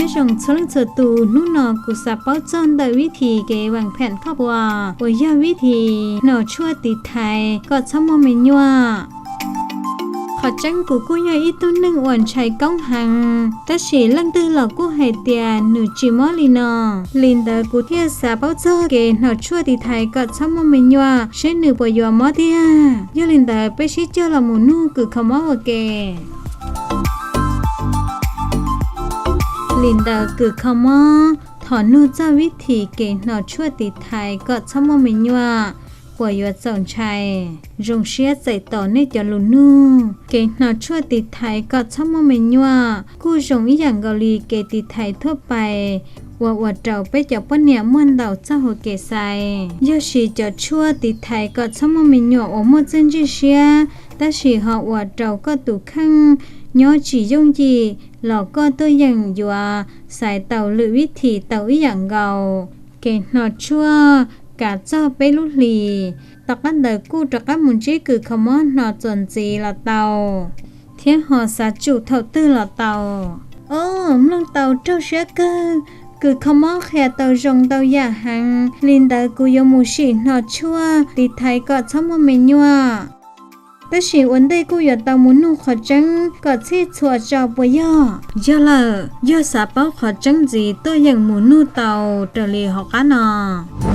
Nyob zoo txhua leej txhua tus, hnub no kuv xav paub txog ntawm vib thim kev vam phem thoj puas uas yog vib thim hno tshuaj tiv thaiv kom txhob muaj me nyuam. Qhov tseeb kuv kuj yog ib tug neeg uas ntshai koob heev, tab sis leej twg los kuj hais tias nws tsis mob li no. Li ntawd kuv thiaj xav paub txog kev hno tshuaj tiv thaiv kom txhob muaj me nyuam seb nws puas yuav mob tiag. Yog li ntawd peb sib cog los mus nug kws kho mob ua ke. Li ntawd kws kho mob, thov nug txog vib thim kev hno tshuaj tiv thaiv kom txhob muaj me nyuam puas yuav txaus ntshai? Zoo siab txais tos nej cov lus nug. Kev hno tshuaj tiv thaiv kom txhob muaj me nyuam kuj zoo ib yam nkaus li kev tiv thaiv thuaj pais uas ua rau peb cov poj niam muaj ntau txoj hau kev xaiv. Yog siv cov tshuaj tiv thaiv kom txhob muaj me nyuam uas muaj txiaj ntsig siab, tab sis ho ua rau koj tus kheej nyob tsis yooj yim los koj tuaj yeem yuav xaiv tau lwm vib thim tau ib yam nkaus. Kev hno tshuaj kav txog peb lub hlis, tom qab ntawd kuj rov qab mus ntsib kws kho mob hno txuas ntxiv los tau, thiab ho xav tsum thaum twg los tau. Ob, mloog tau raug siab kawg, kws kho mob qhia tau zoo ntau yam heev, li ntawd kuv yuav mus sim hno tshuaj tiv thaiv kom txhob muaj me nyuam. Tab sis ua ntej kuj yuav tau mus nug qhov tseeb kom txhij txhua tso puas yog? Yog lawm, yog xav paub qhov tseeb ntxiv tuaj yeem mus nug tau raws li hauv qab no.